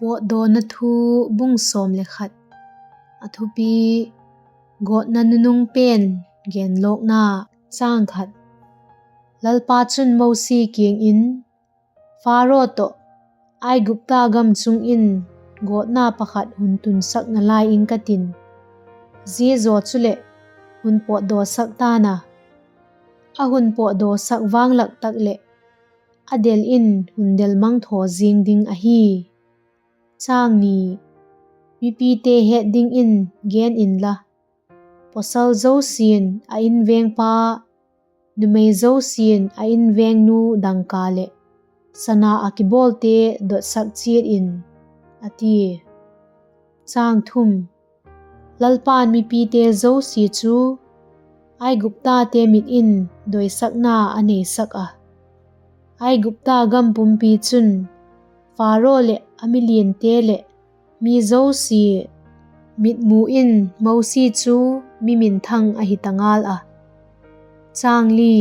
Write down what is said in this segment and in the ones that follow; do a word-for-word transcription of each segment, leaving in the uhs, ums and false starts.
Pawtdawna Thu, bung sawm le khat. A thupi: Gawtna nunung pen genlawkna. Chang khat. Lalpa chun Mosi kiang in, Pharaoh tawh, Aigupta gam chung in gawtna pakhat hun tunsak nalai ing ka tin; zia zaw chuleh, hun pawtdawsak ta'n a; a hun pawtdawsak vang lak tak leh, a del in hun del mangthaw ziang ding ahi. Chang ni. Mipite het dingin gen inla, pawsal zosia'n a invêngpa, numei zosia'n a invêngnu dangka leh sana ah kibawlte dotsak chiat in, a tia. Chang thum. Lalpa'n mipite zosia chu Aiguptate mit in doisakna a neisak a. Aigupta gam pumpi chun Pharaoh leh a miliante leh mi zosia mitmu in Mosi chu mi minthang ahi ta ngal a. Chang li.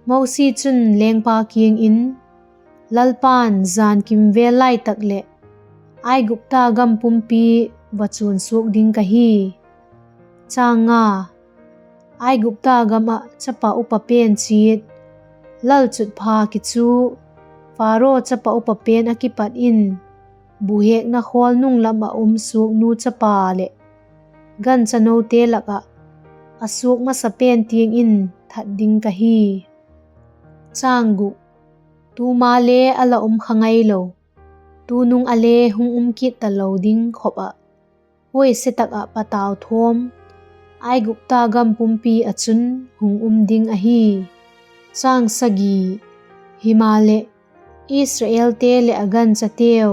Mosi chun lengpa kiang in, Lalpa'n jan kimvêl lai tak leh Aigupta gam pumpi va chuan suak ding ka hi. Chang nga. Aigupta gam ah chapa upa pen chiat, lalchutpha kichu Pharaoh chapa upa pen ah kipat in buhêkna khawl nung lam ah um suaknu chapa leh ganchanote lak ah a suak masa pen tiang in that ding ka hi. Chang guk. Tuma le a la um kha ngailo, tunung ah le hung um kit talo ding khop ah, huaise tak ah patau thawm, Aigupta gam pumpi ah chun hung um ding ahi. Chang sagi. Himaleh, Israelte leh a ganchateu,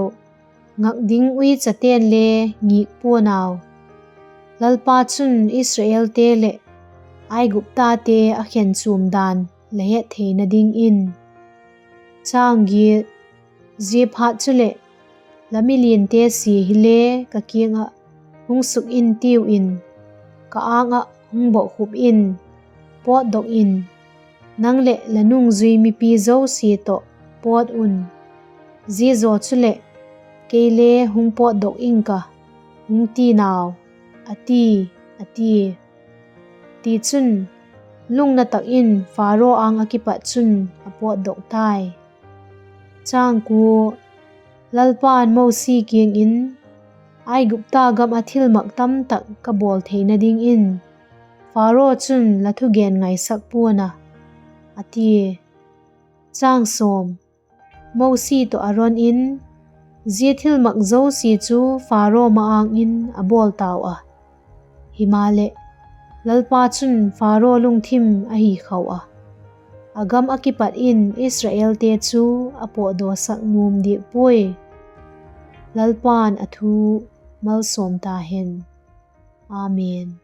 ngak ding uichate'n le ngîk pua'n au; Lalpa chun Israelte leh Aiguptate a khenchuam dan la het theina dingin. Chang giat. Ziaphat chuleh, la miliante sia hile ka kiang ah hung suk intiu in, ka âng ah hung bokkhup in, pawtdok in, nang leh la nungzui mipi zosia tawh pawt un; zia zaw chuleh, kei le hung pawtdok ing ka, hung ti'n au, a ti, a tia. Tichun, lungna tak in Pharaoh âng ah kipat chun a pawtdok tai. Chang kua. Lalpa'n Mosi kiang in, Aigupta gam ah thilmak tamtak ka bawl theina dingin Pharaoh chun la thugen ngaisak pua'n a, a tia. Chang sawm. Mosi tawh Aron in zia thilmak zosia chu Pharaoh ma-âng in a bawl tau a; himaleh, Lalpa chun Pharaoh lungthim ahi khau a, a gam ah kipat in Israelte chu a pawtdawsak nuam diak puai. Lalpa'n a thu malsawm ta hen. Amen.